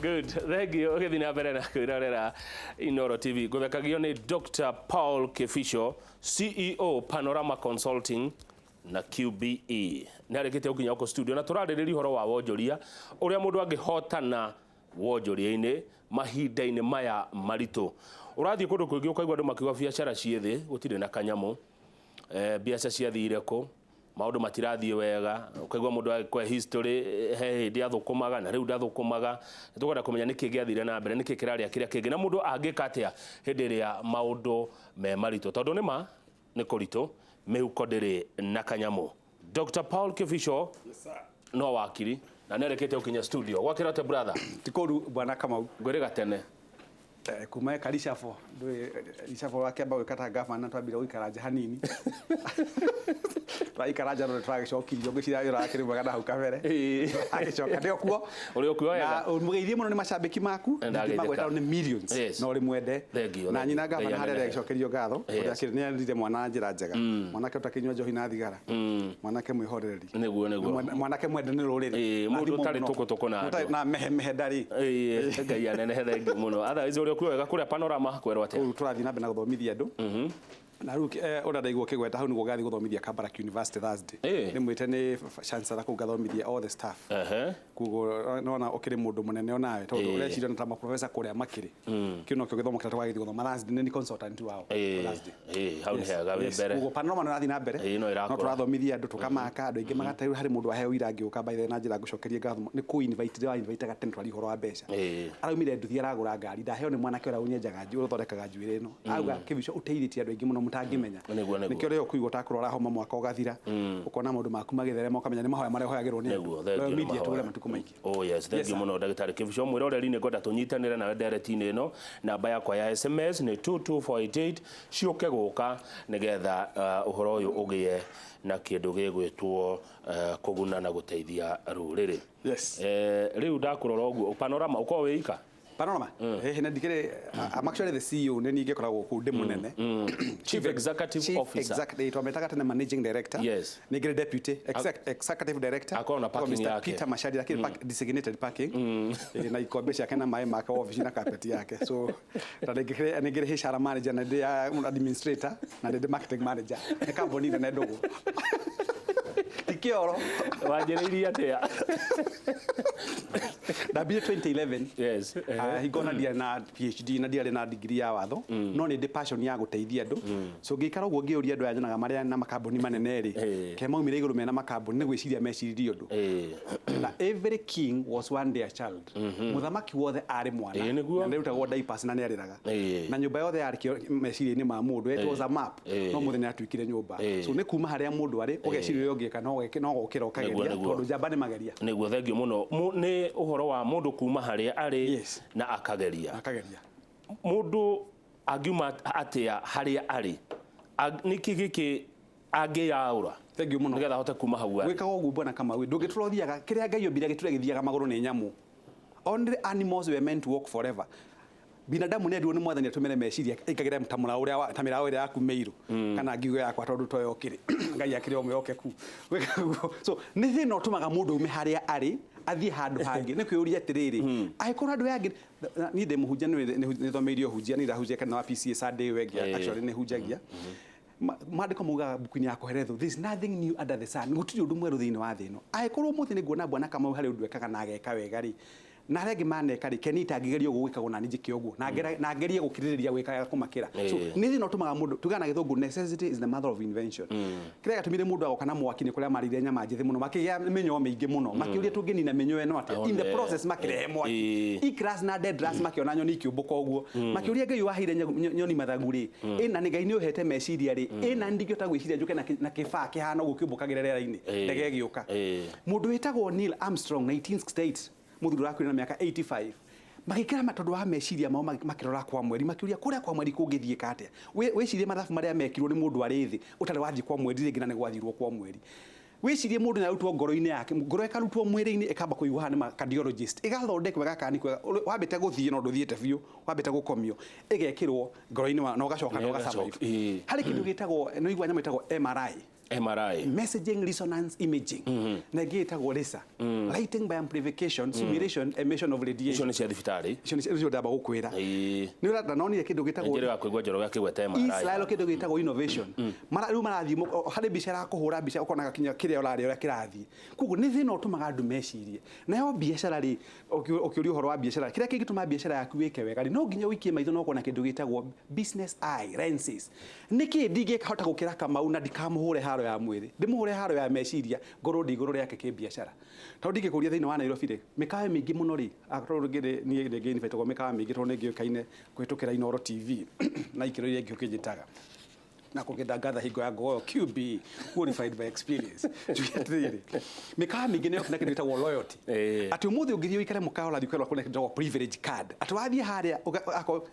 Good, thank you. Ũgĩthiĩ na mbere na kwĩrorera Inoro TV, ngũthekagio nĩ Dr. Paul Kibicho, CEO Panorama Consulting na QBE. Nĩ arĩkĩtie gũkinya gũkũ studio na tũrarĩrĩria ũhoro wa wonjoria, ũrĩa mũndũ angĩhotana wonjoria-inĩ mahinda-inĩ maya maritũ. Ũrathiĩ kũndũ kũingĩ ũkaigua andũ makiuga biacara ciĩ thĩ, gũtirĩ na kanyamũ, mbiaca ciathire kũ, maũndũ matirathiĩ wega, ũkaigua mũndũ agĩkũhe history, he hĩndĩ athũkũmaga na rĩu ndathũkũmaga. Nĩ tũkwenda kũmenya nĩkĩ gĩathire na mbere, nĩkĩ kĩrarĩa kĩrĩa kĩngĩ, na mũndũ angĩka atĩa hĩndĩ ĩrĩa maũndũ me maritũ, tondũ nĩ ma nĩ kũritũ, mĩhuko ndĩrĩ na kanyamũ. Dr. Paul Kibicho no wakiri na nĩ arĩkĩtie gũkinya studio. Gwakĩra atĩa, brother? Ti kũru, bwana Kamau. Ngwĩrĩga tene. Kuma eka reshuffle, ndũĩ reshuffle wakĩamba gwĩka ta gavana, twambire gũikara nja hanini. Twaikara nja no nĩtũragĩcokirio, ngwĩciria wĩra wakĩrĩ mwega na hau kabere. Agĩcoka ndĩ o kuo. Ũrĩ o kuo wega. Na mũgeithie mũno nĩ macambĩki maku. Ndagĩtheka. Magwetagwo nĩ millions. Yes. Na ũrĩ mwende. Thank you, Na thank nyina you. gavana Ngai harĩa anenehe. agĩcokerio ngatho. Tondũ akĩrĩ nĩ arerire mwana na njĩra njega. Mwanake ũtakĩnyua njohi na thigara. Mwanake mwĩhorereri. Nĩguo. Mwanake mwende nĩ rũrĩrĩ. Ĩĩ, mũndũ Rathimwo ũtarĩ mũno. tũkũtũkũ na Ũtarĩ andũ. na mehe mehe ndarĩ. Ĩĩ, Ngai anenehe, thank you mũno. Otherwise ũrĩ o kuo wega kũrĩa Panorama kwerwo atĩa? Rĩu tũrathiĩ na mbere na gũthomithia andũ. Na rĩu ũrĩa ndaigua ũkĩgweta hau nĩguo ngathiĩ gũthomithia Kabarak University Thursday. Nĩ mwĩte nĩ chancellor kũu ngathomithie all the staff. Koguo nona ũkĩrĩ mũndũ mũnene onawe tondũ ũreciria ta maprofesa kũrĩa makĩrĩ. Kĩu nokĩo gĩthomo kĩrĩa tũgagĩthiĩ gũthoma Thursday, nĩ consultant wao Thursday. Ĩĩ, hau nĩ hega wĩ mbere. Koguo Panorama nĩ ĩrathiĩ na mbere. Ĩĩ, no ĩrakũra. No tũrathomithia andũ tũkamaka, andũ aingĩ magata rĩu harĩ mũndũ waheo ira ngĩũka by the way na njĩra ngũcokerie ngatho nĩ kũ invite ndĩra invite tene twarie ũhoro wa mbeca. Araumire nduthi aragũra ngari, ndaheo nĩ mwanake ũrĩa ũnyenjaga njuĩrĩ, ũthondekaga njuĩrĩ ĩno. Auga Kĩbico ũteithĩtie andũ aingĩ mũno mũtangĩmenya. Nĩguo, nĩguo. Nĩkĩo rĩo kũigua ũtakũrwara homa mwaka ũgathira, ũkona maũndũ maku magĩtherema ũkamenya nĩ mahoya marĩa ũhoyagĩrwo nĩ andũ. Nĩguo, thank Royal you nĩ Media tũgũre mahoya. matukũ maingĩ. Oh yes, thank Yes, you sir. mũno ndagĩtarĩ Kĩbico. Mwĩroreri nĩ ngwenda tũnyitanĩre nawe ndereti-inĩ ĩno. Namba yakwa ya SMS nĩ 22488 ciũke gũka nĩgetha ũhoro ũyũ ũgĩe na kĩndũ gĩgwĩtwo kũguna na gũteithia rũrĩrĩ. Yes. Rĩu ndakũrora ũguo Panorama ũkoragwo wĩ ika? Panorama? Eh, na ndikĩrĩ, I'm actually the CEO, nĩ niĩ ngĩkoragwo kũu ndĩ mũnene. Chief Executive Chief Officer. Executive, twametaga tene managing director. Yes. Nĩ ngĩrĩ deputy executive director. Akoragwo na parking Mr. yake. Peter Macharia, akĩrĩ designated parking. Na ikombe ciake na maĩ make office na carpet yake. So na nĩ ngĩrĩ HR manager na ndĩ administrator na ndĩ marketing manager. Nĩ kambuni nene ndũgũ. Ti kĩoro. Wanjĩrĩirie atĩa? Ndambire 2011. Yes. Ah, hingo na ndiarĩ na PhD na ndiarĩ na degree ya watho, no nĩ ndĩ passion ya gũteithia andũ, so ngĩikara ũguo ngĩũria andũ aya nyonaga marĩa na makambuni manene rĩ, ke maumire igũrũ mena makambuni nĩ gwĩciria meciririe ũndũ. Na every king was one day a child. Mũthamaki wothe arĩ mwana. Ĩĩ, nĩguo. Na nĩarutagwo diapers na nĩarĩraga. Na nyũmba yothe yarĩ meciria-inĩ ma mũndũ. It was a map. No mũthenya yatuĩkire nyũmba. So nĩ kuma harĩa mũndũ arĩ ũgeciria ũrĩa ũngĩka no gũkĩra ũkageria tondũ njamba nĩ mageria. Nĩguo, thengiũ mũno. Nĩ ũhoro wa mũndũ kuma harĩa arĩ na akageria. Akageria. Mũndũ angiuma atĩa harĩa arĩ? Nĩkĩ gĩkĩ angĩyaũra? Thengiũ mũno. Nĩgetha ahote kuma hau arĩ. Gwĩkaga ũguo, bwana Kamau, ndũngĩtũra ũthiaga kĩrĩa Ngai ombire gĩtũre gĩthiaga magũrũ nĩ nyamũ. Only animals were meant to walk forever. Binadamu nĩ endirwo nĩ mwathani atũmĩre meciria aikagĩre ta mũraũ ũrĩa ta mĩraũ ĩrĩa yaku mĩirũ kana ngiugo yakwa tondũ toyo ũkĩrĩ Ngai akĩrĩ o mwĩhokeku. Gwĩka ũguo. So nĩ thĩna ũtũmaga mũndũ aume harĩa arĩ athiĩ handũ hangĩ nĩ kwĩyũria atĩrĩrĩ, angĩkorwo andũ aya angĩ niĩ ndĩ mũhunjia, nĩ thomeire ũhunjia, nĩ ndahunjia kanitha wa PCA Sunday ĩyo ĩngĩ, actually nĩ hunjagia. Maandĩko maugaga mbuku-inĩ ya Koheletho, there is nothing new under the sun, gũtirĩ ũndũ mwerũ thĩinĩ wa thĩ ĩno. Angĩkorwo ũmũthĩ nĩ nguona bwana Kamau harĩ ũndũ ekaga na ageka wega rĩ, na arĩa angĩ maneka rĩ, Kenita angĩgeria ũguo gwĩkagwo na niĩ njĩke ũguo, na ngerie gũkirĩrĩria gwĩka kũmakĩra. So nĩ thĩna ũtũmaga mũndũ, tugaga na Gĩthũngũ, necessity is the mother of invention. Kĩrĩa gĩatũmire mũndũ agoka na mwaki nĩ kũrĩa marĩire nyama njĩthĩ mũno, makĩgĩa mĩnyoo mĩingĩ mũno, makĩũria tũngĩnina mĩnyoo ĩno atĩa. In the process makĩrehe mwaki. Icarus na Daedalus makĩona nyoni ikĩũmbũka ũguo, makĩũria Ngai waheire nyoni mathagu rĩ, ĩna nĩ Ngai nĩ ũhete meciria rĩ, ĩna ndingĩhota gwĩciria njũke na kĩbaa kĩhana ũguo kĩũmbũkagĩre rĩera-inĩ, ndege ĩgĩũka. Mũndũ wĩtagwo Neil Armstrong 1968, mũthuri ũrakuire na mĩaka 85, magĩkĩra tondũ wa meciria mao makĩrora kwa mweri, makĩũria kũrĩa kwa mweri kũngĩthiĩka atĩa. Wĩcirie mathabu marĩa mekirwo nĩ mũndũ arĩ thĩ ũtarĩ wathiĩ kwa mweri rĩngĩ na nĩ gwathirwo kwa mweri. Wĩcirie mũndũ nĩ arutwo ngoro-inĩ yake, ngoro ĩkarutwo mwĩrĩ-inĩ ĩkamba kũigwo haha nĩ ma cardiologist, ĩgathondekwo ĩgakanikwo, wambĩte gũthiĩ no ndũthiĩte biũ, wambĩte gũkomio, ĩgekĩrwo ngoro-inĩ na ũgacoka na ũga survive. Harĩ kĩndũ gĩtagwo, nĩ ũiguaga nyamũ ĩtagwo MRI. MRI. Messaging resonance imaging, na ĩngĩ ĩtagwo laser, lighting by amplification simulation emission of Icio radiation. nĩ cia thibitarĩ. Icio nĩcio ndamba gũkwĩra. Nĩ ũrata nonire kĩndũ gĩtagwo Njĩra ya kũigua Njoroge akĩgweta MRI. Israel, kĩndũ gĩtagwo innovation. Mara rĩu marathiĩ harĩ mbica ĩrakũhũra mbica ũkonaga kinya kĩrĩa ũrarĩa ũrĩa kĩrathiĩ. Koguo nĩ thĩna ũtũmaga andũ mecirie. Nayo biacara rĩ, ũkĩũria ũhoro wa biacara, kĩrĩa kĩngĩtũma biacara yaku ĩke wega rĩ, no nginya ũikie maitho na ũkona kĩndũ gĩtagwo business eye lenses. Nĩkĩ ndingĩhota gũkĩra Kamau na ndikamũhũre haro ya mwĩrĩ, ndĩmũhũre haro ya meciria, ngorwo ndĩ igũrũ rĩake kĩbiacara? Tondũ ndingĩkũria, thĩinĩ wa Nairobi rĩ, mĩkawa mĩingĩ mũno rĩ, akorwo rĩngĩ niĩ rĩngĩ invitagwo mĩkawa mĩingĩ tondũ nĩ ngĩũĩkaine kũhĩtũkĩra Inooro TV na ikĩro iria ingĩ ũkĩnjĩtaga na kũngĩndangatha hingo ya ngogoyo QB, qualified by experience. Njuge atĩrĩrĩ, mĩkawa mĩingĩ nĩ na kĩndũ gĩtagwo loyalty, atĩ ũmũthĩ ũngĩthiĩ ũikare mũkawa ũrathiĩ ũkerwo kwĩna kĩndũ gĩtagwo privilege card, atĩ wathiĩ harĩa akorwo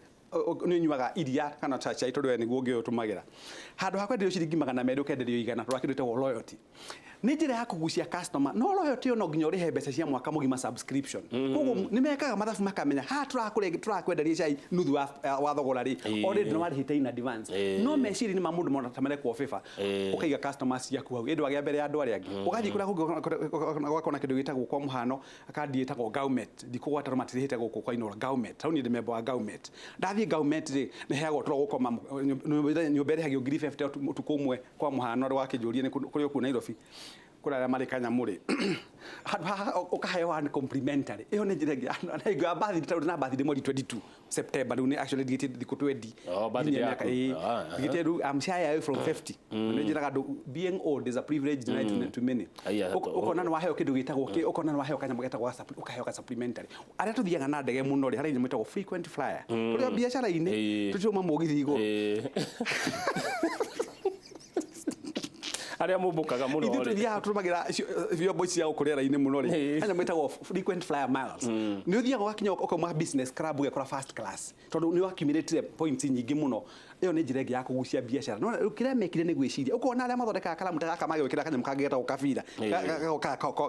nĩ ũnyuaga iria kana ta cai, tondũ we nĩguo ũngĩ ũtũmagĩra, handũ ha kwenderio ciringi 200 ũkenderio 100, tondũ wa kĩndũ gĩtagwo loyalty. Nĩ njĩra ya kũgucia customer, no loyalty ĩyo no nginya ũrĩhe mbeca cia mwaka mũgima subscription. Koguo nĩ mekaga mathabu makamenya haha tũrakwenderia cai nuthu wa thogora rĩ, already nĩ warĩhĩte in advance. No meciria-inĩ ma mũndũ mona ta marekwo favor. Ũkaiga customers ciaku hau ĩndũ wagĩa mbere ya andũ arĩa angĩ, ũgathiĩ kũrĩa kũngĩ ũgakona kĩndũ gĩtagwo, kwa mũhano, kandi ĩtagwo Gourmet. Ndikũgwata tondũ matirĩhĩte gũkũ kwa Inooro. Gourmet hau niĩ ndĩ member wa Gourmet. Ndathiĩ Gourmet rĩ, nĩ heagwo tũro gũkoma nyũmba ĩrĩhagio 50,000 ũtukũ ũmwe, kwa mũhano. Arĩa wakĩnjũria nĩ kũrĩ okuo Nairobi, kũrĩ arĩa marĩ kanyamũ rĩ, handũ haha ũkaheo one complimentary. Ĩyo nĩ njĩra ĩngĩ. Na hingo ya birthday, tondũ na birthday mweri 22 September, rĩu nĩ actually ndigĩtie thikũ 20 Oh, birthday nginyie yaku. mĩaka, ĩĩ. Ndigĩtie rĩu, I'm shy away from 50. Nĩ njĩraga andũ, being old is a privilege denied to many. Aya, Ũkona nĩ waheo kĩndũ gĩtagwo ũkona nĩ waheo kanyamũ getagwo ũkaheo ka supplementary. Arĩa tũthiaga na ndege mũno rĩ, harĩ nyamũ ĩtagwo frequent flyer, tũrĩ o biacara-inĩ, tũtiuma mũgithi igũrũ. Arĩa mũmbũkaga mũno Ithuĩ rĩ. tũthiaga tũrũmagĩra vyombo ici cia gũkũ rĩera-inĩ mũno rĩ, hena nyamũ ĩtagwo frequent flyer miles. Nĩ ũthiaga ũgakinya ũkauma business club ũgekora first class, tondũ nĩ accumulate points nyingĩ mũno. Ĩyo nĩ njĩra ĩngĩ ya kũgucia biacara. No rĩu kĩrĩa mekire nĩ gwĩciria, ũkona arĩa mathondekaga karamu ta gaka magĩkĩra kanyamũ kangĩ getagwo kabira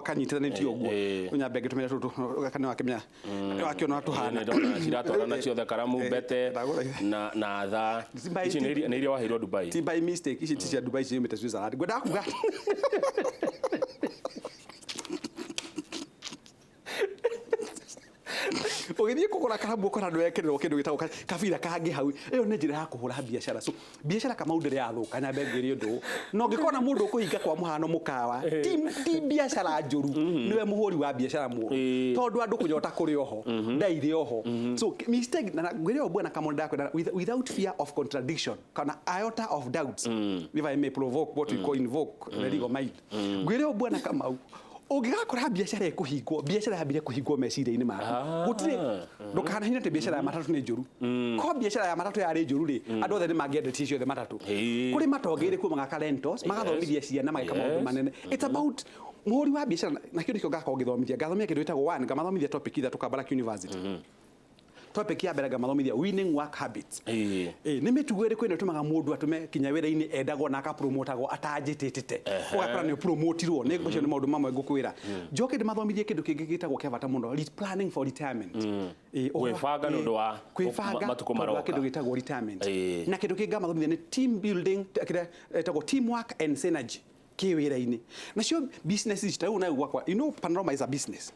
kanyitithanĩtio ũguo. Ũnyambe ngĩtũmĩra tũtũ gaka, nĩ wakĩmenya, nĩ wakĩona tũhana. Nĩ ndona ciratwarana ciothe, karamu, mbete Ndagũthaitha. na thaa. Ti by- Ici nĩ iria waheirwo Dubai. Ti by mistake, ici ti cia Dubai, ciumĩte Switzerland. Ngwendaga kuga ũgĩthiĩ kũgũra karamu ũkora ndwekĩrĩrwo kĩndũ gĩtagwo kabira kangĩ hau. Ĩyo nĩ njĩra ya kũhũra biacara. So biacara, Kamau, ndĩrĩ yathũka. Nyambe ngwĩre ũndũ ũyũ, na ũngĩkona mũndũ ũkũhinga, kwa mũhano mũkawa, ti biacara njũru, nĩwe mũhũri wa biacara mũũru, tondũ andũ kũnyota kũrĩ oho, ndairĩ oho. So mistake na ngwĩre ũũ, bwana Kamau, ndakwenda without fear of contradiction kana iota of doubts, if I may provoke what we call invoke the legal mind, ngwĩre ũũ, bwana Kamau, ũngĩgakora biacara ĩkũhingwo, biacara yambire kũhingwo meciria-inĩ maku. Gũtirĩ, ndũkanahinya atĩ biacara ya matatũ nĩ njũru. Ko biacara ya matatũ yarĩ njũru rĩ, andũ othe nĩ mangĩendetie ciothe matatũ. Kũrĩ matongeire kuo magaka rentals, magathomithia ciana, mageka maũndũ manene. It's about mũhũri wa biacara, na kĩo nĩkĩo ngakorwo ngĩthomithia. Ngathomithia kĩndũ gĩtagwo one, ngamathomithia topic ithatũ Kabarak University. Topic ya mbere ngamathomithia winning work habits. Nĩ mĩtugo ĩrĩkũ ĩno ĩtũmaga mũndũ atũme kinya wĩra-inĩ endagwo na akapromotagwo atanjĩtĩtĩte, ũgakora nĩ ũpromotirwo? Nĩ macio nĩ maũndũ mamwe ngũkwĩra. Njoke ndĩmathomithie kĩndũ kĩngĩ gĩtagwo kĩa bata mũno, planning for retirement. Gwĩbanga nĩ ũndũ wa kwĩbanga matukũ tondũ wa maroka. kĩndũ gĩtagwo retirement. Na kĩndũ kĩngĩ ngamathomithia nĩ team building, kĩrĩa ĩtagwo teamwork and synergy kĩwĩra-inĩ. Nacio business ici ta rĩu nayo gwakwa, you know Panorama is a business,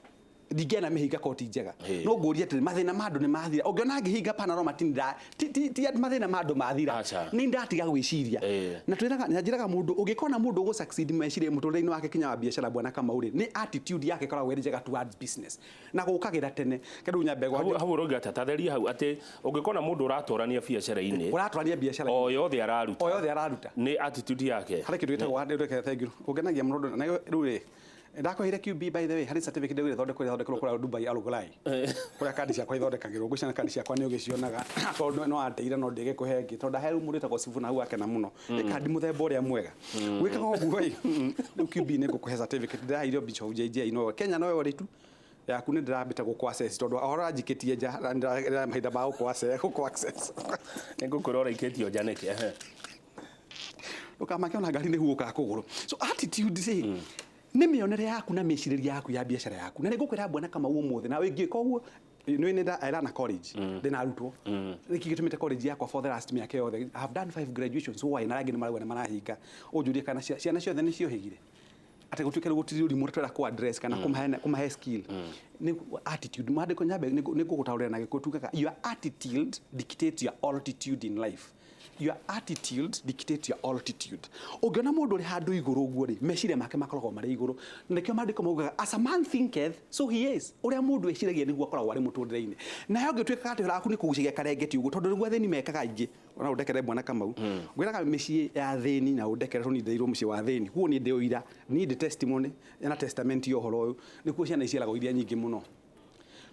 ndingĩona mĩhinga koti njega. No ngũrie atĩrĩ, mathĩna ma andũ nĩ mathira? Ũngĩona ngĩhinga Panorama, ti ti mathĩna ma andũ mathira. Aca. Nĩ ndatiga gwĩciria. Na twĩraga na njĩraga mũndũ, ũngĩkona mũndũ ũgũ succeed meciria mũtũrĩre-inĩ wake kinya wa biacara, bwana Kamau rĩ, nĩ attitude yake ĩkoragwo ĩrĩ njega towards business na gũkagĩra tene. Kĩndũ nyambe Hau gwa hau ũrauga atĩa? Tatheria hau, atĩ ũngĩkona mũndũ ũratwarania biacara-inĩ ũratwarania biacara o yothe araruta, o yothe araruta, nĩ attitude yake. Harĩ kĩndũ gĩtagwo, thank you, ũngenagia mũno ndũ- na rĩu rĩ, ndakũheire QB, by the way, harĩ certificate ndĩgũrĩte thondekwo, ĩthondekwo kũrĩa Dubai Al Ghulai, kũrĩa kandi ciakwa ithondekagĩrwo. Ngwĩciria kandi ciakwa nĩ ũgĩcionaga, tondũ no andeire no ndĩge kũhe ĩngĩ, tondũ ndahe rĩu mũndũ wĩtagwo Sifuna hau akena mũno. Nĩ kandi mũthemba ũrĩa mwega gwĩkaga ũguo ĩ. Rĩu QB nĩ ngũkũhe certificate ndĩraheirwo Bishop JJ no Kenya no ũrĩ tu yaku nĩ ndĩrambĩte gũkũ access, tondũ ũhoro ũranjikĩtie nja na ndĩra mahinda ma gũkũ access, gũkũ access. Nĩ ngũkwĩra ũraikĩtio nja nĩkĩ? Ehe. Ndũkamake ona ngari nĩ huũkaga kũgũrũ. So attitude rĩ, nĩ mĩonere yaku na mĩcirĩrie yaku ya biacara yaku. Na nĩ ngũkwĩra, bwana Kamau, ũmũthĩ nawe ingĩka ũguo Nĩ nĩ I run a college, ndĩna arutwo. Nĩkĩ gĩtũmĩte college yakwa for the last mĩaka yothe, I have done five graduations, why na arĩa angĩ nĩ marauga nĩ marahinga? Ũnjũrie kana ciana ciothe nĩ ciohĩgire atĩ gũtuĩke rĩu gũtirĩ ũrimũ twĩra kũ address kana kũmahe skill nĩ attitude. Maandĩko nyambe nĩ ngũgũtaũrĩra na Gĩkũyũ, tugaga your attitude dictates your altitude in life. Your attitude dictates your altitude. Ũngĩona mũndũ ũrĩ handũ igũrũ ũguo rĩ, meciria make makoragwo marĩ igũrũ, na nĩkĩo maandĩko maugaga, "As a man thinketh, so he is." Ũrĩa mũndũ eciragia nĩguo akoragwo arĩ mũtũrĩre-inĩ. Nayo ũngĩtuĩka atĩ waku nĩ kũgucagia karengeti ũguo, tondũ nĩguo athĩni mekaga aingĩ. Ona ũndekere, bwana Kamau, ngwĩraga mĩciĩ ya athĩni, na ũndekere tondũ niĩ nderirwo mũciĩ wa athĩni, kuo niĩ ndĩ ũira, niĩ ndĩ testimony na testament ya ũhoro ũyũ. Nĩkuo ciana iciaragwo iria nyingĩ mũno,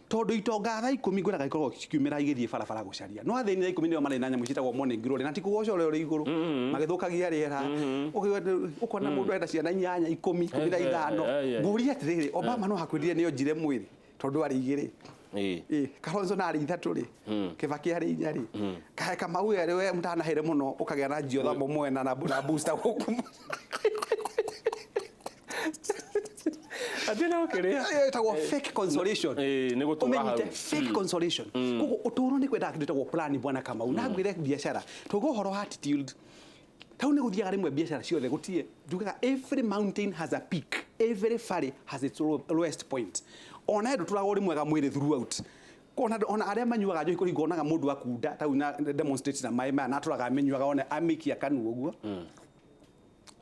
tondũ itonga thaa 10 ngwĩraga ikoragwo cikiumĩra igĩthiĩ barabara gũcaria, no athĩni thaa 10 nĩo marĩ na nyamũ ciĩtagwo morning glory, na ti kũgoca ũrĩa ũrĩ igũrũ magĩthũkagia rĩera. Ũkona mũndũ enda ciana inyanya, 10, 15. Ngũria atĩrĩrĩ, Obama no akwĩrire nĩ onjire mwĩrĩ tondũ arĩ igĩrĩ? Ĩ Kalonzo na arĩ ithatũ rĩ, Kibaki arĩ inya rĩ, kae Kamau arĩ we mũtanahere mũno, ũkagĩa na njiothamo mwena na booster gũkũ. Atĩ no kĩrĩa Ĩyo ĩtagwo fake consolation. Ĩ, nĩ gũtũra hau. Ũmenyite fake consolation. Koguo ũtũũro nĩ kwendaga kĩndũ gĩtagwo plan, bwana Kamau. Na ngwĩre biacara, tuge ũhoro wa attitude, tau nĩ gũthiaga rĩmwe biacara ciothe gũtirĩ. Njugaga every mountain has a peak, every valley has its lowest point. Ona ndũtũraga ũrĩ mwega mwĩrĩ throughout. Ona arĩa manyuaga njohi, kũringwo onaga mũndũ akunda tau na demonstrate na maĩ maya, na atũraga amĩnyuaga, one amĩikia kanua ũguo,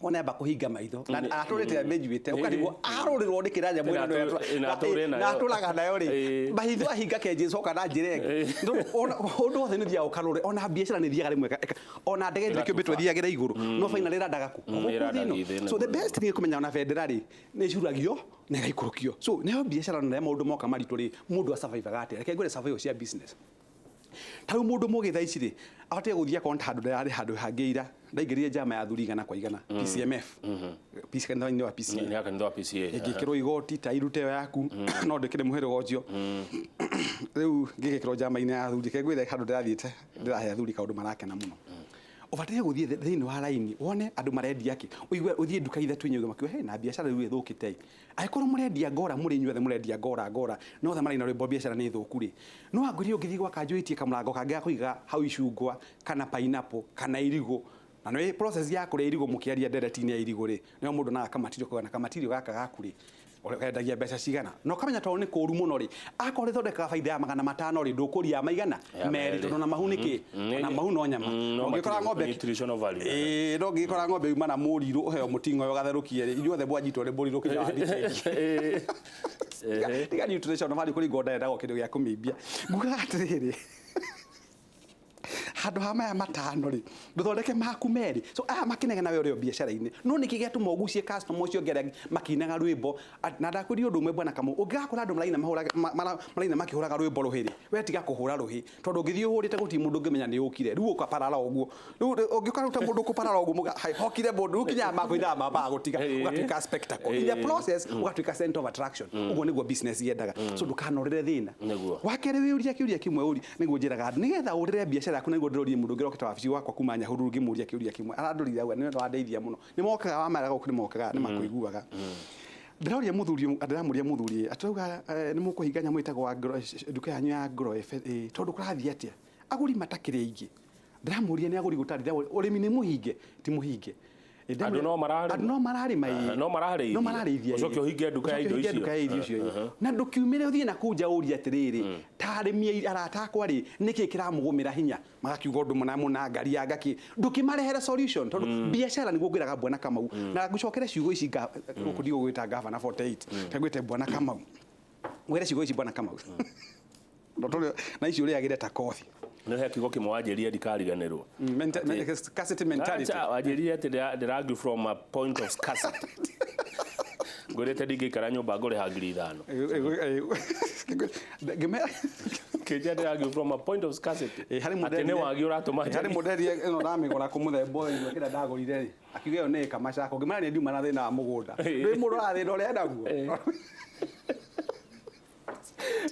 one amba kũhinga maitho na atũrĩte amĩnyuĩte, ũkarigwo arũrĩrwo nĩ kĩrĩa nyamũ ĩno Na atũre nayo. Na atũraga nayo rĩ, maitho ahinga ke Jesu oka na njĩra ĩngĩ. Ũndũ wothe nĩ ũthiaga ũkarũre. Ona biacara nĩ ithiaga rĩmwe ona ndege ĩrĩa kĩũmbĩtwo ĩthiagĩra igũrũ, no final ĩrandaga kũ? Gũkũ Ĩrandaga thĩ ĩno. thĩ ĩno. So the best thing nĩ kũmenya ona bendera rĩ nĩ ĩcuragio na ĩgaikũrũkio. So nayo biacara na rĩrĩa maũndũ moka maritũ rĩ, mũndũ asurvivaga atĩa? Reke ngwĩre survival cia business. Ta rĩu mũndũ mũgĩ thaa ici rĩ, abatiĩ gũthiĩ akorwo nĩ handũ ndararĩ handũ hangĩ ira, ndaingĩrire njama ya athuri igana kwa igana, PCMF, PC kanitha-inĩ wa PCA. Nĩ kanitha wa PCA. Ĩngĩkĩrwo igoti ta irute ĩyo yaku, no ndĩkĩrĩ mũhĩrĩga ũcio. Rĩu ngĩgĩkĩrwo njama-inĩ ya athuri, reke ngwĩre handũ ndĩrathiĩte ndĩrahe athuri kaũndũ marakena mũno. Ũbataire gũthiĩ thĩinĩ wa raini wone andũ marendia kĩ, ũigue ũthiĩ nduka ithatũ inya, ũigue makiuga he na biacara rĩu ĩthũkĩte ĩ. Angĩkorwo mũrendia ngora, mũrĩ inyuothe mũrendia ngora ngora, no othe maraina rwĩmbo biacara nĩ thũku rĩ, no angwĩrie ũngĩthiĩ gwa kanjũ wĩtie kamũrango kangĩ ga kũiga hau icungwa kana pineapple kana irigũ, na nĩ process ya kũrĩa irigũ mũkĩaria ndereti-inĩ ya irigũ rĩ, nĩyo mũndũ naga kamatirio kauga na kamatirio gaka gaku rĩ, wendagia mbeca cigana? Na ũkamenya tondũ nĩ kũũru mũno rĩ, akorwo ĩthondekaga baida ya 500 rĩ, ndũkũria ya maigana Ya merĩ, merĩ. tondũ na mahu nĩ kĩ? Na mahu no nyama. No Ũngĩkora matirĩ ng'ombe nutritional value. Ĩĩ, no ngĩkora ng'ombe yuma na mũrirũ, ũheo mũting'oe ũgatherũkie rĩ, inyuothe mwanyitwo nĩ mũrirũ kinya wathiĩ. Tiga nutritional value, kũringwo ndendagwo kĩndũ gĩa kũmĩimbia. Ngugaga atĩrĩrĩ, handũ ha maya matano rĩ, ndũthondeke maku merĩ. So aya makĩnegena, we ũrĩ o biacara-inĩ, no nĩkĩ gĩatũma ũgucie customer ũcio ũngĩ, arĩa makĩinaga rwĩmbo? Na ndakwĩria ũndũ ũmwe, bwana Kamau, ũngĩgakora andũ maraina maraina makĩhũraga rwĩmbo rũhĩ rĩ, we tiga kũhũra rũhĩ, tondũ ũngĩthiĩ ũhũrĩte gũtirĩ mũndũ ũngĩmenya nĩ ũkire. Rĩu ũkaparara ũguo, rĩu ũngĩkora rĩu ta mũndũ ũkũparara ũguo hokire mũndũ rĩu kinyaga makũinaga mambaga gũtiga, ũgatuĩka spectacle in the process, ũgatuĩka center of attraction. Ũguo nĩguo business yendaga. So ndũkanorĩre thĩna. Wakerĩ, wĩũria kĩũria kĩmwe ũri nĩguo njĩraga andũ nĩgetha ũrĩre biacara yaku. Nĩguo ndĩrorie mũndũ ũngĩ ũrokĩte wabici wakwa kuma Nyahururu, ngĩmũria kĩũria kĩmwe, arandũrire auga nĩwe wandeithia mũno. Nĩ mokaga wamera gũkũ, nĩ mokaga nĩ makũiguaga. Ndĩroria mũthuri, ndĩramũria mũthuri atauga nĩ mũkũhinga nyamũ ĩtagwo nduka yanyu ya Agro, tondũ kũrathiĩ atĩa, agũri matakĩrĩ aingĩ. Ndĩramũria nĩ agũri gũtarĩ, ũrĩmi nĩ mũhinge? Ti mũhinge. Andũ no mararĩma. Andũ no mararĩma, ĩĩ. No mararĩithia. No mararĩithia, ĩĩ. Ũcoke ũhinge nduka ya Ũcoke indo ũhinge icio. nduka ya irio icio, ĩĩ. Na ndũkiumĩre ũthiĩ na kũu nja ũrie atĩrĩrĩ, ta arĩmi arata akwa rĩ, nĩkĩ kĩramũgũmĩra hinya? Magakiuga ũndũ mũna mũna, ngari ya ngakĩ, ndũkĩmarehere solution, tondũ biacara nĩguo ngwĩraga, bwana Kamau. Na ngũcokere ciugo ici gũkũ ndigũgwĩta gavana 48, kagwĩte bwana Kamau, ngwĩre ciugo ici, bwana Kamau. Na ici ũrĩagĩre ta kothi. Nĩ he kiugo kĩmwe wanjĩrire ndikariganĩrwo. Scarcity mentality. Acha, wanjĩrire atĩ ndĩrangi from a point of scarcity. Ngwĩrĩte ndingĩikara nyũmba ngũrĩha 5,000. Ngĩmera Kĩnjia ndĩrangi from a point of scarcity. Harĩ Atĩ nĩ wagi ũratũma harĩ njarie. mũnderie ĩno ndamĩgũra kũ mũthemba ũyũ kĩrĩa ndagũrire rĩ, akiuga ĩyo nĩ ĩka macako. Ngĩmera nĩ ndiuma na thĩna wa mũgũnda, ndwĩ mũndũ ũrathĩna ũrĩa naguo.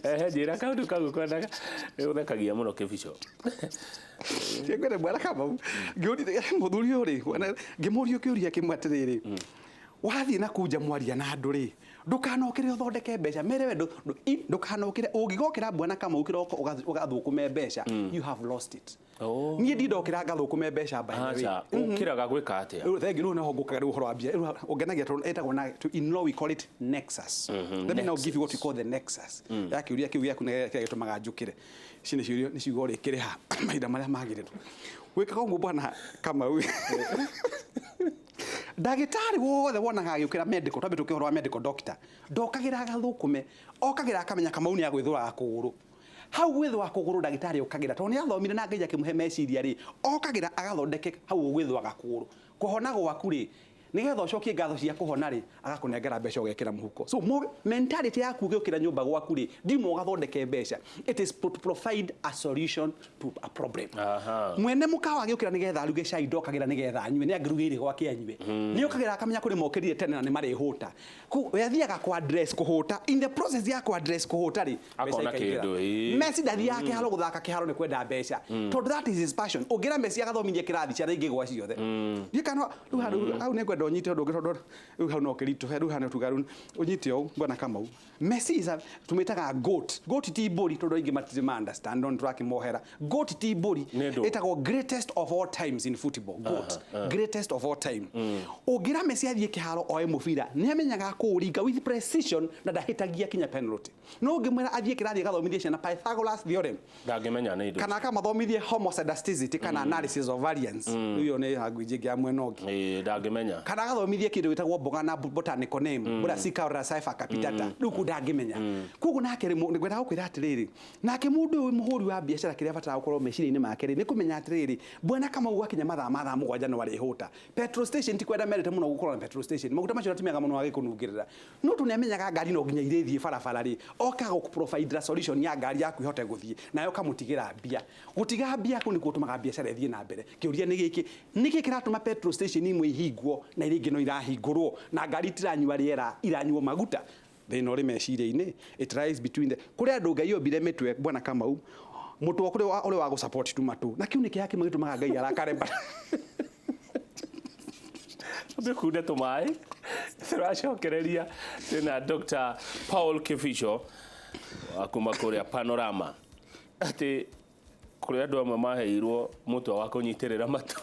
Ehe, njĩra kaũndũ kau kwendaga nĩ ũthekagia mũno, Kĩbico. Ngwĩre bwana Kamau, ngĩũria mũthuri ũyũ rĩ, ngĩmũria kĩũria kĩmwe atĩrĩrĩ, Wathiĩ na kunja mwaria na andũ rĩ, ndũkanokĩre ũthondeke mbeca, mere we ndũkanokĩre. Ũngĩgokĩra, Bwana Kamau, kĩroko ũgathũkũme mbeca, you have lost it. Oh. Niĩ ndindokĩra ngathũkũme mbeca, by the way. Aca, ũkĩraga gwĩka atĩa? Rĩu thengi, rĩu nĩho ngũkaga rĩu ũhoro wa mbia. Rĩu ũngenagia tondũ ĩtagwo na in law we call it nexus. Let me now give you what we call the nexus ya kĩũria kĩu gĩaku na kĩrĩa gĩtũmaga njũkĩre. Ici nĩ ciũria, nĩ ciugo rĩkĩrĩha mahinda marĩa magĩrĩru. Gwĩkaga ũguo, Bwana Kamau, ndagĩtarĩ wothe wonaga agĩũkĩra medical, twambe tũke ũhoro wa medical doctor, ndokagĩra agathũkũme, okagĩra akamenya Kamau nĩ agwĩthũraga kũgũrũ. Hau gwĩthũa kũgũrũ, ndagĩtarĩ okagĩra tondũ nĩ athomire na Ngai akĩmũhe meciria rĩ, okagĩra agathondeke hau ũgwĩthũaga kũgũrũ. Kũhona gwaku rĩ, nĩgetha ũcokie ngatho cia kũhona rĩ, agakũnengera mbeca ũgekĩra mũhuko. So mentality yaku ũgĩũkĩra nyũmba gwaku rĩ, ndima ũgathondeke mbeca, it is to provide a solution to a problem. Mwene mũkawa agĩũkĩra nĩgetha aruge cai, ndokagĩra nĩgetha anyue, nĩ angĩrugĩire gwake anyue. Nĩ okagĩra akamenya kũrĩ mokĩrire tene na nĩ marĩhũta. We athiaga ku address kũhũta. In the process ya ku address kũhũta rĩ, mbeca Akona ikaingĩra. kĩndũ, ĩĩ. Messi ndathiaga kĩharo gũthaka kĩharo nĩ kwenda mbeca, tondũ that is his passion. Ũngĩra Messi agathomithia kĩrathi ciana ingĩgwa ciothe, ndiĩ kana rĩu hau nĩ ngwenda ũnyite ũndũ ũngĩ, tondũ rĩu hau no kĩritũhe. Rĩu hau tuga rĩu ũnyite ũũ, Bwana Kamau. Messi is a, tũmĩtaga goat. Goat ti mbũri, tondũ aingĩ matirĩ ma understand, no nĩtũrakĩmohera. Goat ti mbũri. Nĩ ndũ? Ĩtagwo greatest of all times in football. Goat, greatest of all time. Ũngĩra Messi athiĩ kĩharo oe mũbira, nĩ amenyaga kũũringa with precision na ndahĩtagia kinya penalty. No ũngĩmwĩra athiĩ kĩrathi agathomithie ciana Pythagoras theorem, Ndangĩmenya nĩ indo. kana akamathomithie homoscedasticity kana analysis of variance, rĩu ĩyo nĩ language ĩngĩ ya mwena ũngĩ. Ĩĩ, ndangĩmenya. Kana agathomithie kĩndũ gĩtagwo mboga na botanical name, Brassica oleracea capitata, rĩu kũu ndangĩmenya. Koguo nake rĩ, ngwenda gũkwĩra atĩrĩrĩ, nake mũndũ ũyũ mũhũri wa biacara, kĩrĩa abataraga gũkorwo meciria-inĩ make rĩ, nĩ kũmenya atĩrĩrĩ, Bwana Kamau, gwakinya mathaa ma thaa 7 no arĩhũta. Petrol station, ti kwenda mendete mũno gũkorwo na petrol station, maguta macio ti mega mũno agĩkũnungĩrĩra, no tondũ nĩ amenyaga ngari no nginya irĩthiĩ barabara rĩ, okaga gũkũ solution ya ngari yaku ihote gũthiĩ, nayo ũkamũtigĩra mbia. Gũtiga mbia kũu nĩkuo gũtũmaga biacara ĩthiĩ na mbere. Kĩũria nĩ gĩkĩ: nĩkĩ kĩratũma petrol station imwe ihingwo na iria ingĩ no irahingũrwo, na ngari itiranyua rĩera, iranyua maguta? Thĩna ũrĩ meciria-inĩ. It lies between the kũrĩ andũ Ngai ombire mĩtwe, Bwana Kamau, mũtwe kũrĩ ũrĩ wa gũsupport tu matũ, na kĩu nĩ kĩrĩa kĩmwe gĩtũmaga Ngai arakare. Tũkunde tũmaĩ, tũracokereria twĩna Dr. Paul Kibicho wa kuma kũrĩa Panorama, atĩ kũrĩ andũ amwe maheirwo mũtwe wa kũnyitĩrĩra matũ.